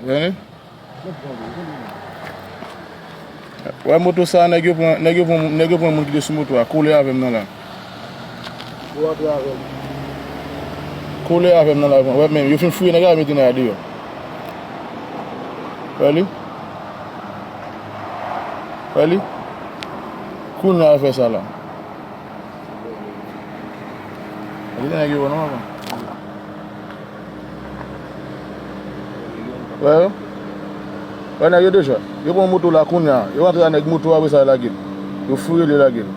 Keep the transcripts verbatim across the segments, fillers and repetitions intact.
Vini. Wè moto sa, nèg yo pran, nèg yo pran, nèg yo pran moun ki te sou moto a, kole avè m nan la. Ou antre avè m. Kole avè m nan la, wè menm, yo fin fouye nèg la, yo mete nèg la deyò. Wè li? Wè li? Kounye a yo fè sa la. Li te nèg yo non, papa. Wè yo? Wè nèg yo deja. Yo pran moto la kounye a. Yo antre a nèg moto a, apre sa yo lage l. Yo fouye l, yo lage l.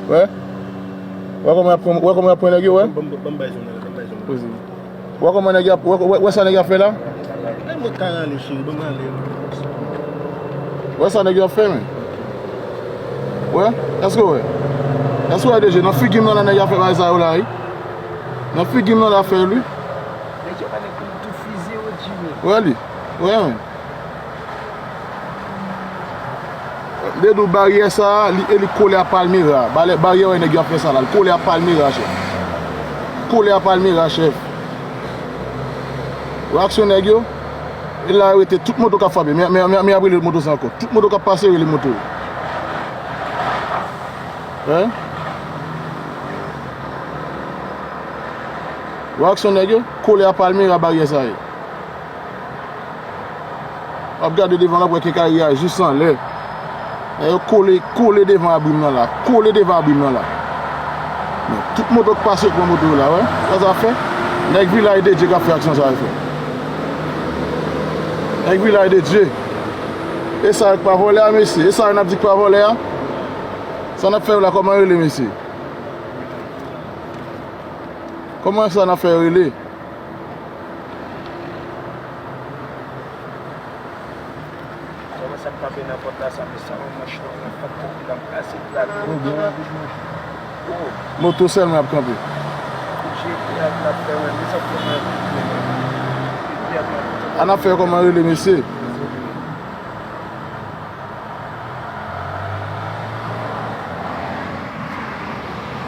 Wè? Wè kòman y ap pran, wè kòman y ap pran nèg yo, wè? Wè kòman nèg y ap, wè, wè, wè sa nèg y ap fè la? Wè sa nèg y ap fè, men. Wè? Èske w wè? Èske w wè, D J? Nan figi m nan la nèg y ap fè bagay sa yo la, wi. Nan figi m nan la fè l, wi. Wè li. Wè, men. M te di w baryè sa a, li, e li kole a Palmera. Baryè, baryè, wè nèg yo ap fè sa la. Li kole a Palmera, chèf. Kole a Palmera, chèf. Wè aksyon nèg yo. E la yo rete tout moto k ap frape. Men, men, men, men y ap rele moto sa ankò. Tout moto k ap pase rele moto. Hein? Wè aksyon nèg yo. Kole a Palmera baryè sa ye. W ap gade devan l, w ap wè kenkayri a jis anlè. Nèg yo kole, kole devan abri m nan la. Kole devan abri m nan la. Men, tout moto k pase yo pran moto yo la, wè. Sa sa fè? Nèg Vilaj de Dye k ap fè aksyon sa yo fè. Nèg Vilaj de Dye. E sa yo k pa vòlè a, mesye? E sa yo n ap di k pa vòlè a? Sa n ap fè yo la, kòman yo rele, mesye? Kòman sa n ap fè yo rele? Kòman sa k kanpe nan pòt la sa, mesye? Yon manch non, yon fòk pou l ap kase plat. Moto sèlman ap kanpe. An ap fè kòman rele, mesye?